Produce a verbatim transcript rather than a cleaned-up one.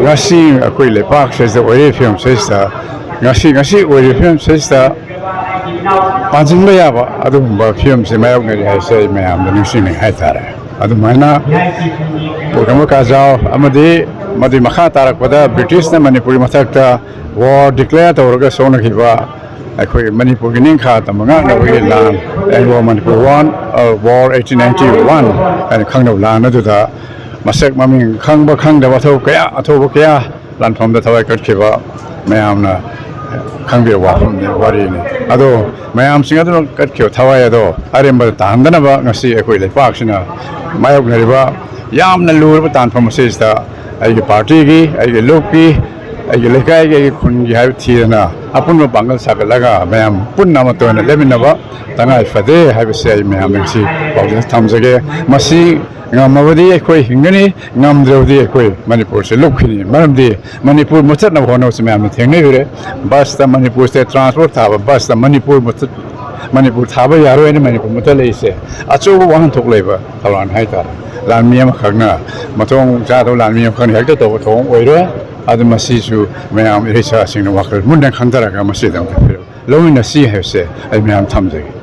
ꯉꯁꯤ ꯑꯩꯈꯣꯏ ꯂꯩꯄꯥꯛꯁꯤꯗ ꯑꯣꯏꯔꯤꯕ ꯐꯤꯕꯝꯁꯤꯗ, ꯉꯁꯤ, ꯉꯁꯤ ꯑꯣꯏꯔꯤꯕ ꯐꯤꯕꯝꯁꯤꯗ ꯄꯥꯟꯁꯤꯟꯕ ꯌꯥꯕ ꯑꯗꯨꯒꯨꯝꯕ ꯐꯤꯕꯝꯁꯤ ꯃꯥꯌꯣꯛꯅꯔꯤ ꯍꯥꯏꯁꯦ ꯑꯩ ꯃꯌꯥꯝꯗ ꯅꯤꯡꯁꯤꯡꯅꯤꯡꯉꯤ ꯍꯥꯏꯇꯥꯔꯦ꯫ ꯑꯗꯨꯃꯥꯏꯅ ꯄꯣꯛꯅꯕ ꯀꯥꯖꯥꯎ ꯑꯃꯗꯤ ꯃꯗꯨꯒꯤ ꯃꯈꯥ ꯇꯥꯔꯛꯄꯗ ꯕ꯭ꯔꯤꯇꯤꯁꯅ ꯃꯅꯤꯄꯨꯔꯒꯤ ꯃꯊꯛꯇ ꯋꯥꯔ ꯗꯤꯀ꯭ꯂꯦꯌꯔ ꯇꯧꯔꯒ ꯁꯣꯛꯅꯈꯤꯕ ꯑꯩꯈꯣꯏ ꯃꯅꯤꯄꯨꯔꯒꯤ ꯅꯤꯡꯈꯥ ꯇꯝꯕ ꯉꯥꯛꯅꯕꯒꯤ ꯂꯥꯟ, Anglo Manipur one, war eighteen ninety one ꯍꯥꯏꯅ ꯈꯪꯅꯕ ꯂꯥꯟ ꯑꯗꯨꯗ ꯃꯁꯛ ꯃꯃꯤꯡ ꯈꯪꯕ ꯈꯪꯗꯕ ꯑꯊꯧꯕ ꯀꯌꯥ, ꯑꯊꯧꯕ ꯀꯌꯥ ꯂꯥꯟꯐꯝꯗ ꯊꯋꯥꯏ ꯀꯠꯈꯤꯕ ꯃꯌꯥꯝꯅ ꯈꯪꯕꯤꯔꯕ ꯋꯥꯐꯝꯅꯤ, ꯋꯥꯔꯤꯅꯤ꯫ ꯑꯗꯣ ꯃꯌꯥꯝꯁꯤꯡ ꯑꯗꯨꯅ ꯀꯠꯈꯤꯕ ꯊꯋꯥꯏ ꯑꯗꯣ ꯑꯔꯦꯝꯕꯗ ꯇꯥꯍꯟꯗꯅꯕ ꯉꯁꯤ ꯑꯩꯈꯣꯏ ꯂꯩꯄꯥꯛꯁꯤꯅ ꯃꯥꯌꯣꯛꯅꯔꯤꯕ ꯌꯥꯝꯅ ꯂꯨꯔꯕ ꯇꯥꯟꯐꯝ ꯑꯁꯤꯁꯤꯗ ꯑꯩꯒꯤ ꯄꯥꯔꯇꯤꯒꯤ, ꯑꯩꯒꯤ ꯂꯨꯞꯀꯤ, ꯑꯩꯒꯤ ꯂꯩꯀꯥꯏꯒꯤ, ꯑꯩꯒꯤ ꯈꯨꯟꯒꯤ ꯍꯥꯏꯕ ꯊꯤꯗꯅ ꯑꯄꯨꯟꯕ ꯄꯥꯡꯒꯜ ꯁꯥꯒꯠꯂꯒ ꯃꯌꯥꯝ ꯄꯨꯟꯅ ꯑꯃꯠꯇ ꯑꯣꯏꯅ ꯂꯦꯞꯃꯤꯟꯅꯕ ꯇꯉꯥꯏ ꯐꯗꯦ ꯍꯥꯏꯕꯁꯦ ꯑꯩ ꯃꯌꯥꯝꯗ ꯉꯁꯤ ꯄꯥꯎꯖꯦꯜ ꯊꯝꯖꯒꯦ꯫ ꯃꯁꯤ ꯉꯝꯃꯕꯗꯤ ꯑꯩꯈꯣꯏ ꯍꯤꯡꯒꯅꯤ, ꯉꯝꯗ꯭ꯔꯕꯗꯤ ꯑꯩꯈꯣꯏ ꯃꯅꯤꯄꯨꯔꯁꯦ ꯂꯨꯞꯈꯤꯅꯤ꯫ ꯃꯔꯝꯗꯤ ꯃꯅꯤꯄꯨꯔ ꯃꯨꯠꯊꯠꯅꯕ ꯍꯣꯠꯅꯕꯁꯤ ꯃꯌꯥꯝꯅ ꯊꯦꯡꯅꯕꯤꯔꯦ꯫ ꯕꯁꯇ ꯃꯅꯤꯄꯨꯔ ꯁ꯭ꯇꯦꯠ ꯇ꯭ꯔꯥꯟꯁꯄꯣꯔꯠ ꯊꯥꯕ, ꯕꯁꯇ ꯃꯅꯤꯄꯨꯔ ꯃꯨꯠꯊꯠ-, ꯃꯅꯤꯄꯨꯔ ꯊꯥꯕ ꯌꯥꯔꯣꯏ ꯍꯥꯏꯅ ꯃꯅꯤꯄꯨꯔ ꯃꯨꯠꯊꯠꯂꯛꯏꯁꯦ ꯑꯆꯧꯕ ꯋꯥꯍꯟꯊꯣꯛ ꯂꯩꯕ ꯊꯧꯔꯥꯡ ꯍꯥꯏꯇꯥꯔꯦ꯫ ꯂꯥꯟꯃꯤ ꯑꯃꯈꯛꯅ, ꯃꯊꯣꯡ ꯆꯥꯗꯕ ꯂꯥꯟꯃꯤ ꯑꯃꯈꯛꯅ ꯍꯦꯛꯇ ꯇꯧꯕ ꯊꯧꯑꯣꯡ ꯑꯣꯏꯔꯣꯏ꯫ ꯑꯗꯨ ꯃꯁꯤꯁꯨ ꯃꯌꯥꯝ ꯏꯔꯩꯆꯥꯁꯤꯡꯅ ꯋꯥꯈꯜ ꯃꯨꯟꯅ ꯈꯟꯊꯔꯒ ꯃꯁꯤꯗ ꯑꯃꯨꯛꯇ ꯂꯧꯃꯤꯟꯅꯁꯤ ꯍꯥꯏꯕꯁꯦ ꯑꯩ ꯃꯌꯥꯝ ꯊꯝꯖꯒꯦ꯫